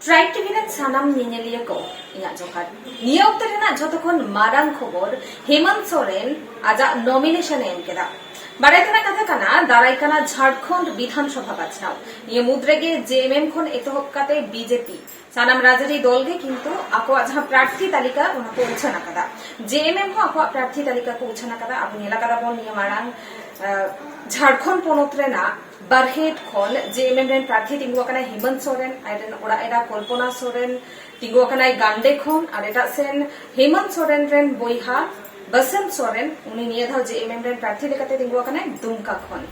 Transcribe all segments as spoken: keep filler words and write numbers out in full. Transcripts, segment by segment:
Tribe TV ᱨᱮᱱ ᱥᱟᱱᱟᱢ ᱧᱮᱧᱮᱞᱤᱭᱟᱹ ᱠᱚ, ᱤᱧᱟᱹᱜ ᱡᱚᱦᱟᱨ᱾ ᱱᱤᱭᱟᱹ ᱚᱠᱛᱚ ᱨᱮᱱᱟᱜ ᱡᱷᱚᱛᱚ ᱠᱷᱚᱱ ᱢᱟᱨᱟᱝ ᱠᱷᱚᱵᱚᱨ, ᱦᱮᱢᱚᱱᱛ ᱥᱚᱨᱮᱱ ᱟᱡᱟᱜ ᱱᱚᱢᱤᱱᱮᱥᱚᱱ ᱮ ᱮᱢ ᱠᱮᱫᱟ᱾ ᱵᱟᱲᱟᱭ ᱛᱮᱱᱟᱜ ᱠᱟᱛᱷᱟ ᱠᱟᱱᱟ, ᱫᱟᱨᱟᱭ ᱠᱟᱱᱟ ᱡᱷᱟᱲᱠᱷᱚᱸᱰ ᱵᱤᱫᱷᱟᱱ ᱥᱚᱵᱷᱟ ᱵᱟᱪᱷᱱᱟᱣ᱾ ᱱᱤᱭᱟᱹ ᱢᱩᱫᱽ ᱨᱮᱜᱮ ᱡᱮ ᱮᱢ ᱮᱢ ᱠᱷᱚᱱ ᱮᱛᱚᱦᱚᱵ ᱠᱟᱛᱮ ᱵᱤ ᱡᱮ ᱯᱤ, ᱥᱟᱱᱟᱢ ᱨᱟᱡᱽᱟᱹᱨᱤ ᱫᱚᱞ ᱜᱮ ᱠᱤᱱᱛᱩ ᱟᱠᱚᱣᱟᱜ ᱡᱟᱦᱟᱸ ᱯᱨᱟᱨᱛᱷᱤ ᱛᱟᱹᱞᱤᱠᱟ, ᱚᱱᱟ ᱠᱚ ᱩᱪᱷᱟᱹᱱ ᱟᱠᱟᱫᱟ᱾ ᱡᱮ ᱮᱢ ᱮᱢ ᱦᱚᱸ ᱟᱠᱚᱣᱟᱜ ᱯᱨᱟᱨᱛᱷᱤ ᱛᱟᱹᱞᱤᱠᱟ ᱠᱚ ᱩᱪᱷᱟᱹᱱ ᱟᱠᱟᱫᱟ᱾ ᱟᱵᱚ ᱧᱮᱞ ᱟᱠᱟᱫᱟ ᱵᱚᱱ ᱱᱤᱭᱟᱹ ᱢᱟᱲᱟᱝ, ᱟᱸ, ᱡᱷᱟᱲᱠᱷᱚᱸᱰ ᱯᱚᱱᱚᱛ ᱨᱮᱱᱟᱜ ᱵᱟᱨᱦᱮᱴ ᱠᱷᱚᱱ ᱡᱮ ᱮᱢ ᱮᱢ ᱨᱮᱱ ᱯᱨᱟᱨᱛᱷᱤ ᱛᱤᱸᱜᱩ ᱟᱠᱟᱱᱟᱭ ᱦᱮᱢᱚᱱᱛ ᱥᱚᱨᱮᱱ, ᱟᱡ ᱨᱮᱱ ᱚᱲᱟᱜ ᱮᱨᱟ ᱠᱚᱞᱯᱚᱱᱟ ᱥᱚᱨᱮᱱ ᱛᱤᱸᱜᱩ ᱟᱠᱟᱱᱟᱭ ᱜᱟᱱᱰᱮ ᱠᱷᱚᱱ, ᱟᱨ ᱮᱴᱟᱜ ᱥᱮᱱ ᱦᱮᱢᱚᱱᱛ ᱥᱚᱨᱮᱱ ᱨᱮᱱ ᱵᱚᱭᱦᱟ ᱵᱟᱥᱚᱱᱛ ᱥᱚᱨᱮᱱ, ᱩᱱᱤ ᱱᱤᱭᱟᱹ ᱫᱷᱟᱣ ᱡᱮ ᱮᱢ ᱮᱢ ᱨᱮᱱ ᱯᱨᱟᱨᱛᱷᱤ ᱞᱮᱠᱟᱛᱮ ᱛᱤᱸᱜᱩ ᱟᱠᱟᱱᱟᱭ ᱫᱩᱢᱠᱟ ᱠᱷᱚᱱ᱾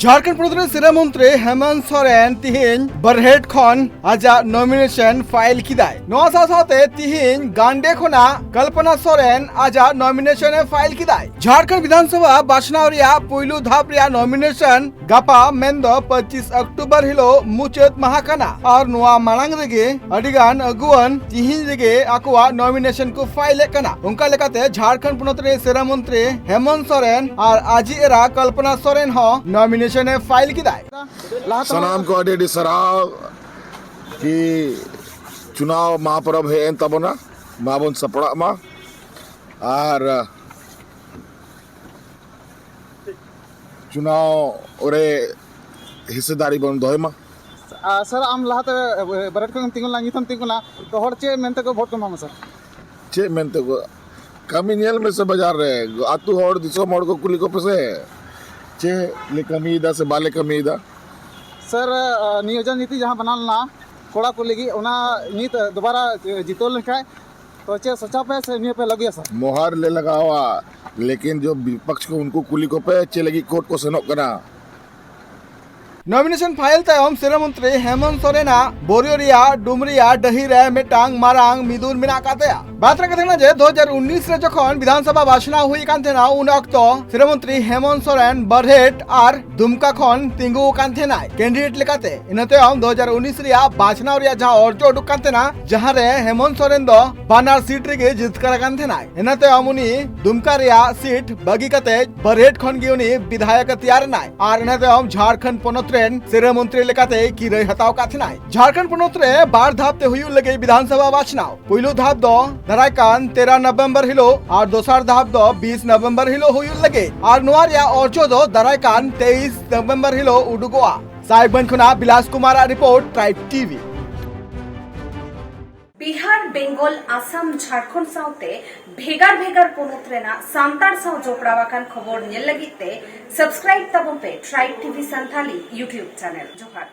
ᱡᱷᱟᱲᱠᱷᱚᱸᱰ ᱯᱚᱱᱚᱛ ᱨᱮᱱ ᱥᱤᱨᱟᱹ ᱢᱚᱱᱛᱨᱤ ᱦᱮᱢᱚᱱᱛ ᱥᱚᱨᱮᱱ ᱛᱤᱦᱤᱧ ᱵᱟᱨᱦᱮᱴ ᱠᱷᱚᱱ ᱟᱡᱟᱜ ᱱᱚᱢᱤᱱᱮᱥᱚᱱ ᱯᱷᱟᱭᱤᱞ ᱠᱮᱫᱟᱭ᱾ ᱱᱚᱣᱟ ᱥᱟᱶ ᱥᱟᱶᱛᱮ ᱛᱤᱦᱤᱧ ᱜᱟᱱᱰᱮ ᱠᱷᱚᱱᱟᱜ ᱠᱚᱞᱯᱚᱱᱟ ᱥᱚᱨᱮᱱ ᱟᱡᱟᱜ ᱱᱚᱢᱤᱱᱮᱥᱚᱱ ᱮ ᱯᱷᱟᱭᱤᱞ ᱠᱮᱫᱟᱭ᱾ ᱡᱷᱟᱲᱠᱷᱚᱸᱰ ᱵᱤᱫᱷᱟᱱ ᱥᱚᱵᱷᱟ ᱵᱟᱪᱷᱱᱟᱣ ᱨᱮᱭᱟᱜ ᱯᱩᱭᱞᱩ ᱫᱷᱟᱯ ᱨᱮᱭᱟᱜ ᱱᱚᱢᱤᱱᱮᱥᱚᱱ ᱜᱟᱯᱟ, ᱢᱮᱱᱫᱚ ᱯᱚᱸᱪᱤᱥ ᱚᱠᱴᱳᱵᱚᱨ ᱦᱤᱞᱳᱜ ᱢᱩᱪᱟᱹᱫ ᱢᱟᱦᱟ ᱠᱟᱱᱟ, ᱟᱨ ᱱᱚᱣᱟ ᱢᱟᱲᱟᱝ ᱨᱮᱜᱮ ᱟᱹᱰᱤ ᱜᱟᱱ ᱟᱹᱜᱩᱣᱟᱹᱱ ᱛᱤᱦᱤᱧ ᱨᱮᱜᱮ ᱟᱠᱚᱣᱟᱜ ᱱᱚᱢᱤᱱᱮᱥᱚᱱ ᱠᱚ ᱯᱷᱟᱭᱤᱞ ᱮᱫ ᱠᱟᱱᱟ᱾ ᱚᱱᱠᱟ ᱞᱮᱠᱟᱛᱮ ᱡᱷᱟᱲᱠᱷᱚᱸᱰ ᱯᱚᱱᱚᱛ ᱨᱮ ᱥᱤᱨᱟᱹ ᱢᱚᱱᱛᱨᱤ ᱦᱮᱢᱚᱱᱛ ᱥᱚᱨᱮᱱ ᱟᱨ ᱟᱡᱤᱡ ᱮᱨᱟ ᱠᱚᱞᱯᱚᱱᱟ ᱥᱚᱨᱮᱱ ᱦᱚᱸ ᱱᱚᱢᱤᱱᱮᱥᱚᱱ ᱮ ᱯᱷᱟᱭᱤᱞ ᱠᱮᱫᱟᱭ᱾ ᱞᱟᱦᱟ ᱛᱮᱦᱚᱸ ᱥᱟᱱᱟᱢ ᱠᱚ ᱟᱹᱰᱤ ᱟᱹᱰᱤ ᱥᱟᱨᱦᱟᱣ ᱠᱤ ᱪᱩᱱᱟᱣ ᱢᱟᱦᱟᱯᱚᱨᱚᱵᱽ ᱦᱮᱡ ᱮᱱ ᱛᱟᱵᱚᱱᱟ, ᱢᱟ ᱵᱚᱱ ᱥᱟᱯᱲᱟᱜ ᱢᱟ ᱟᱨ ᱪᱩᱱᱟᱣ ᱨᱮ ᱦᱤᱥᱥᱮᱫᱟᱨᱤ ᱵᱚᱱ ᱫᱚᱦᱚᱭ ᱢᱟ᱾ ᱟᱨ ᱥᱟᱨ, ᱟᱢ ᱞᱟᱦᱟᱛᱮ ᱵᱟᱨᱮᱴ ᱠᱷᱚᱱ ᱛᱤᱸᱜᱩ ᱞᱮᱱᱟ, ᱱᱤᱛ ᱦᱚᱸᱢ ᱛᱤᱸᱜᱩᱱᱟ, ᱛᱚ ᱦᱚᱲ ᱪᱮᱫ ᱢᱮᱱᱛᱮ ᱠᱚ ᱵᱷᱳᱴ ᱠᱚ ᱮᱢᱟᱢᱟ ᱥᱟᱨ? ᱪᱮᱫ ᱢᱮᱱᱛᱮ ᱠᱚ, ᱠᱟᱹᱢᱤ ᱧᱮᱞ ᱢᱮᱥᱮ ᱵᱟᱡᱟᱨ ᱨᱮ, ᱟᱹᱛᱩ ᱦᱚᱲ, ᱫᱤᱥᱚᱢ ᱦᱚᱲ ᱠᱚ ᱠᱩᱞᱤ ᱠᱚᱯᱮ ᱥᱮ, ᱪᱮᱫ ᱞᱮ ᱠᱟᱹᱢᱤᱭᱮᱫᱟ ᱥᱮ ᱵᱟᱞᱮ ᱠᱟᱹᱢᱤᱭᱮᱫᱟ᱾ ᱥᱟᱨ, ᱱᱤᱭᱳᱡᱚᱱ ᱱᱤᱛᱤ ᱡᱟᱦᱟᱸ ᱵᱟᱱᱟᱣ ᱞᱮᱱᱟ ᱠᱚᱲᱟ ᱠᱚ ᱞᱟᱹᱜᱤᱫ, ᱚᱱᱟ ᱱᱤᱛ ᱫᱚᱵᱟᱨᱟ ᱡᱤᱛᱟᱹᱣ ᱞᱮᱱᱠᱷᱟᱡ ᱛᱚ ᱪᱮᱫ ᱥᱚᱪᱟᱣ ᱯᱮ ᱥᱮ ᱱᱤᱭᱟᱹ ᱯᱮ ᱞᱟᱹᱜᱩᱭᱟ ᱥᱟᱨ? ᱢᱚᱦᱟᱨ ᱞᱮ ᱞᱟᱜᱟᱣᱟ, ᱞᱮᱠᱤᱱ ᱡᱚ ᱵᱤᱯᱚᱠᱥ ᱠᱚ ᱩᱱᱠᱩ ᱠᱩᱞᱤ ᱠᱚᱯᱮ ᱪᱮᱫ ᱞᱟᱹᱜᱤᱫ ᱠᱳᱨᱴ ᱠᱚ ᱥᱮᱱᱚᱜ ᱠᱟᱱᱟ᱾ ᱱᱚᱢᱤᱱᱮᱥᱚᱱ ᱯᱷᱟᱭᱤᱞ ᱛᱟᱭᱚᱢ ᱥᱤᱨᱟᱹ ᱢᱚᱱᱛᱨᱤ ᱦᱮᱢᱚᱱᱛ ᱥᱚᱨᱮᱱᱟᱜ ᱵᱳᱨᱤᱭᱳ ᱨᱮᱭᱟᱜ ᱰᱩᱢᱨᱤᱭᱟ ᱰᱟᱹᱦᱤ ᱨᱮ ᱢᱤᱫᱴᱟᱝ ᱢᱟᱨᱟᱝ ᱢᱤᱫᱩᱱ ᱢᱮᱱᱟᱜ ᱟᱠᱟᱫ ᱛᱟᱭᱟ᱾ ᱵᱟᱛ ᱨᱮ ᱠᱟᱛᱷᱟ ᱠᱟᱱᱟ ᱡᱮ ᱫᱩ ᱦᱟᱡᱟᱨ ᱩᱱᱤᱥ ᱨᱮ ᱡᱚᱠᱷᱚᱱ ᱵᱤᱫᱷᱟᱱ ᱥᱚᱵᱷᱟ ᱵᱟᱪᱷᱱᱟᱣ ᱦᱩᱭ ᱠᱟᱱ ᱛᱟᱦᱮᱱᱟ, ᱩᱱ ᱚᱠᱛᱚ ᱥᱤᱨᱟᱹ ᱢᱚᱱᱛᱨᱤ ᱦᱮᱢᱚᱱᱛ ᱥᱚᱨᱮᱱ ᱵᱟᱨᱦᱮᱴ ᱟᱨ ᱫᱩᱢᱠᱟ ᱠᱷᱚᱱ ᱛᱤᱸᱜᱩ ᱟᱠᱟᱱ ᱛᱟᱦᱮᱱᱟᱭ ᱠᱮᱱᱰᱤᱰᱮᱴ ᱞᱮᱠᱟᱛᱮ᱾ ᱤᱱᱟᱹ ᱛᱟᱭᱚᱢ ᱫᱩ ᱦᱟᱡᱟᱨ ᱩᱱᱤᱥ ᱨᱮᱭᱟᱜ ᱵᱟᱪᱷᱱᱟᱣ ᱨᱮᱭᱟᱜ ᱡᱟᱦᱟᱸ ᱚᱨᱡᱚ ᱩᱰᱩᱠ ᱠᱟᱱ ᱛᱟᱦᱮᱱᱟ, ᱡᱟᱦᱟᱸ ᱨᱮ ᱦᱮᱢᱚᱱᱛ ᱥᱚᱨᱮᱱ ᱫᱚ ᱵᱟᱱᱟᱨ ᱥᱤᱴ ᱨᱮᱜᱮ ᱡᱤᱛᱠᱟᱹᱨ ᱟᱠᱟᱱ ᱛᱟᱦᱮᱱᱟᱭ᱾ ᱤᱱᱟᱹ ᱛᱟᱭᱚᱢ ᱩᱱᱤ ᱫᱩᱢᱠᱟ ᱨᱮᱭᱟᱜ ᱥᱤᱴ ᱵᱟᱹᱜᱤ ᱠᱟᱛᱮ ᱵᱟᱨᱦᱮᱴ ᱠᱷᱚᱱ ᱜᱮ ᱩᱱᱤ ᱵᱤᱫᱷᱟᱭᱚᱠ ᱮ ᱛᱮᱭᱟᱨ ᱮᱱᱟᱭ ᱟᱨ ᱤᱱᱟᱹ ᱛᱟᱭᱚᱢ ᱡᱷᱟᱲᱠᱷᱚᱸᱰ ᱯᱚᱱᱚᱛ ᱨᱮᱱ ᱥᱤᱨᱟᱹ ᱢᱚᱱᱛᱨᱤ ᱞᱮᱠᱟᱛᱮ ᱠᱤᱨᱟᱹᱭ ᱦᱟᱛᱟᱣ ᱟᱠᱟᱫ ᱛᱟᱦᱮᱱᱟᱭ᱾ ᱡᱷᱟᱲᱠᱷᱚᱸᱰ ᱯᱚᱱᱚᱛ ᱨᱮ ᱵᱟᱨ ᱫᱷᱟᱯ ᱛᱮ ᱦᱩᱭᱩᱜ ᱞᱟᱹᱜᱤᱫ ᱵᱤᱫᱷᱟᱱ ᱥᱚᱵᱷᱟ ᱵᱟᱪᱷᱱᱟᱣ᱾ ᱯᱩᱭᱞᱩ ᱫᱷᱟᱯ ᱫᱚ ᱫᱟᱨᱟᱭ ᱠᱟᱱ ᱛᱮᱨᱚ ᱱᱚᱵᱷᱮᱢᱵᱚᱨ ᱦᱤᱞᱳᱜ ᱟᱨ ᱫᱚᱥᱟᱨ ᱫᱷᱟᱯ ᱫᱚ ᱵᱤᱥ ᱱᱚᱵᱷᱮᱢᱵᱚᱨ ᱦᱤᱞᱳᱜ ᱦᱩᱭᱩᱜ ᱞᱟᱹᱜᱤᱫ ᱟᱨ ᱱᱚᱣᱟ ᱨᱮᱭᱟᱜ ᱚᱨᱡᱚ ᱫᱚ ᱫᱟᱨᱟᱭ ᱠᱟᱱ ᱛᱮᱭᱤᱥ ᱱᱚᱵᱷᱮᱢᱵᱚᱨ ᱦᱤᱞᱳᱜ ᱩᱰᱩᱠᱚᱜᱼᱟ᱾ ᱥᱟᱦᱮᱵᱽᱜᱚᱸᱡᱽ ᱠᱷᱚᱱᱟᱜ ᱵᱤᱞᱟᱥ ᱠᱩᱢᱟᱨᱟᱜ report, tribe TV. Bihar, Bengal, Assam, Jharkhand ᱥᱟᱶᱛᱮ ᱵᱷᱮᱜᱟᱨ ᱵᱷᱮᱜᱟᱨ ᱯᱚᱱᱚᱛ ᱨᱮᱱᱟᱜ ᱥᱟᱱᱛᱟᱲ ᱥᱟᱶ ᱡᱚᱯᱲᱟᱣ ᱟᱠᱟᱱ ᱠᱷᱚᱵᱚᱨ ᱧᱮᱞ ᱞᱟᱹᱜᱤᱫ ᱛᱮ subscribe ᱛᱟᱵᱚᱱ ᱯᱮ tribe TV Santhali YouTube channel᱾ ᱡᱚᱦᱟᱨ᱾